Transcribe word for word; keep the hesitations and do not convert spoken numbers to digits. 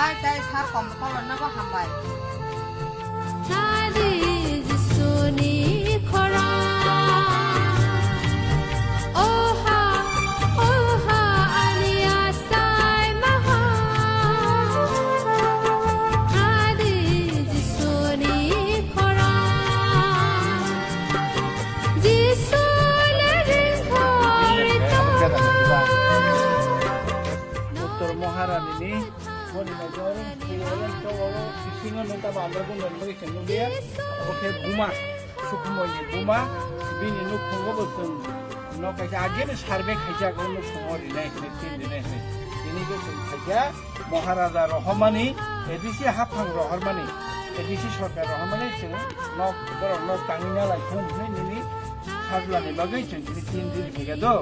Tai tai sar kom kolon nogo hambai. Hadi Jisuni khorang. Oha, oha, ani asai maha. Hadi Jisuni khorang. Jisu le ringkhor tongma. Doktor Maharani ni Boni naijor, tei oro to oro bisingo nokta ba andra bumrani bagwi chwng nukliya. Obo khe buma, Sukhumoi ni buma, bini nukhungo bo chwng nok kaisa ageni survey khaijak, o nukhungo rinai hinwi, tin rinai hinwi. Tini khe chwng khaikha Maharaja rohormani, A D C haphang rohormani, A D C sorkar rohormani chwng nok, borok nok tangwi nalai thung hinwi nini sajlani bagwi chwng tini tin ri rikha do.